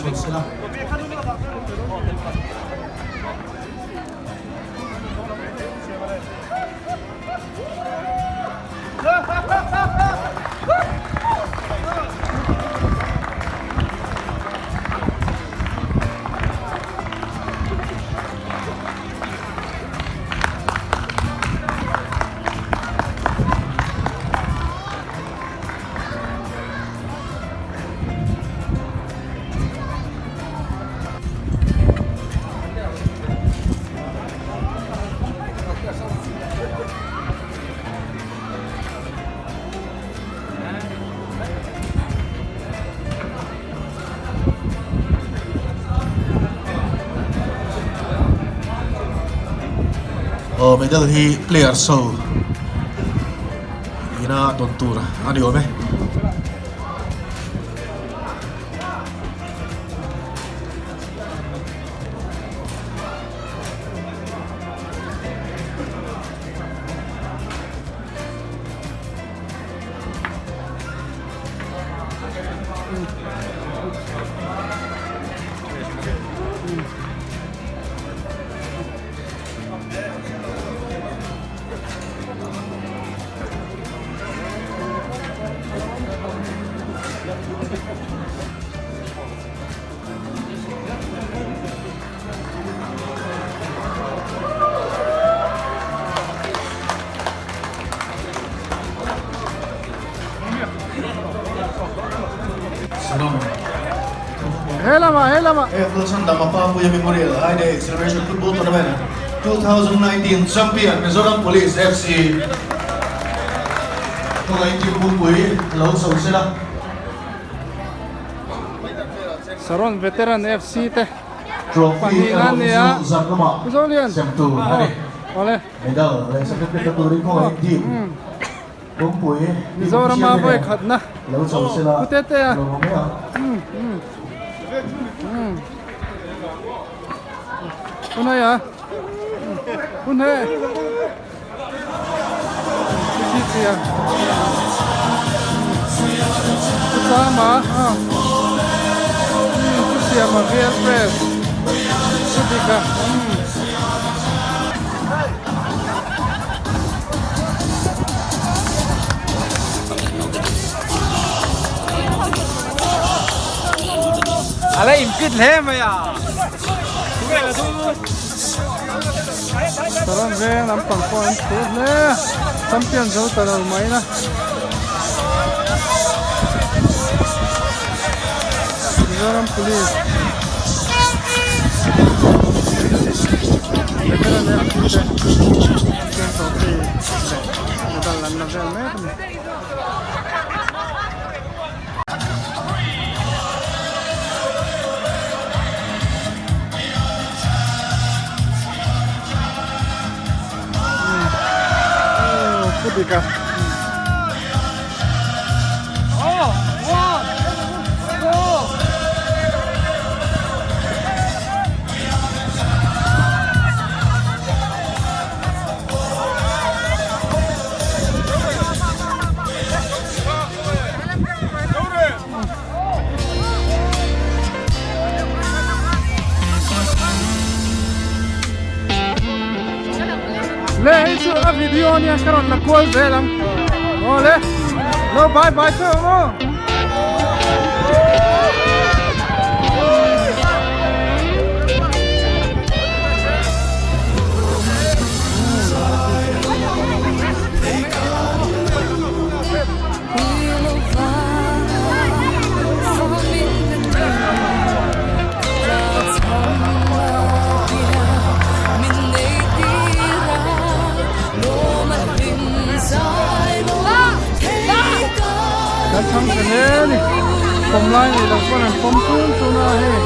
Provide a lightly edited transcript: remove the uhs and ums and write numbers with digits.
chho sela. Aw medal hi players ho ina dawn tur a ni awm e. Helama helama Lalchhandama Papuia Memorial I Day Celebration Football Tournament 2019 Champion Mizoram Police FC Khawngaihin team pumpui lo chho sela. Saron Veteran FC te Trophy pahnih erawh an hi ni a chu zan lamah Zolian sem tur a ni. Awle Medal leh certificate la turin khawngaihin team pumpui team Mizorama official te vawi nen khatna lo chho sela Pu Tete a lo awm mai ang. Hun hei a Hun hei Chi chi a Pu Chama a Pu Siama VL Press Pu Dika A la inpit hle mai a. Saron veng lampang pawh an thu hle a, champion zo ta lo mai la. Mizoram Police Veteran FC te champion trophy leh medal an la vel mek a ni. Pu Dika. Le hei chu a video ania ka rawn la kual zel ang aw le lo bye bye chu aw. Kan chhang ta hle a ni pawm lai nei lo pawn an pawm tun tun a hei.